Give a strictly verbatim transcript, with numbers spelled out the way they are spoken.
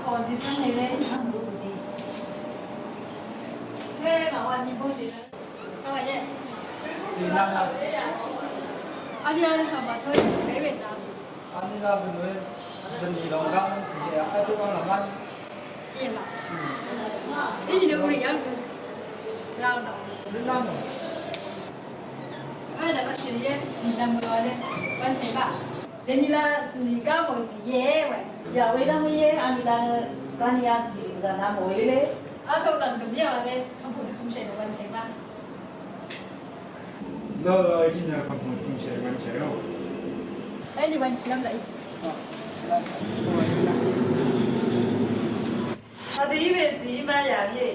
Ò, dì shvngbe lé, àng lú bø dì. Lé, ngà wa nì bø dì. Ngà wa yé. Zìnvng a. Àng nì a lé sòng bá tø, wē wē dà. Àng nì la bø nwe. Zìnvng lòng gà mvng zìnvng a, a tø wàng la mvng. Yé ma. Í nì dø gø rì yàng gø. Ràng dà. Rì nvng. Àng dà bá shì yé, zìnvng bø lé. Wv̄n chè bá. Dèní la zìnì gá mò zì íe wē. Yà wē dv́ng íe, àmì la nø dv́ng yà zì zà nà mò íe lé. Á tō dv̀ng dv̀m yà wē lé, kàmpù dv̀m chè wv̄n chè bá. Ló ló í nà kàmpù dv̀m chè wv̄n chè yò. Ē, nì wv̄n chè lv́m dà í. Vdø í wē zì í má yà íe.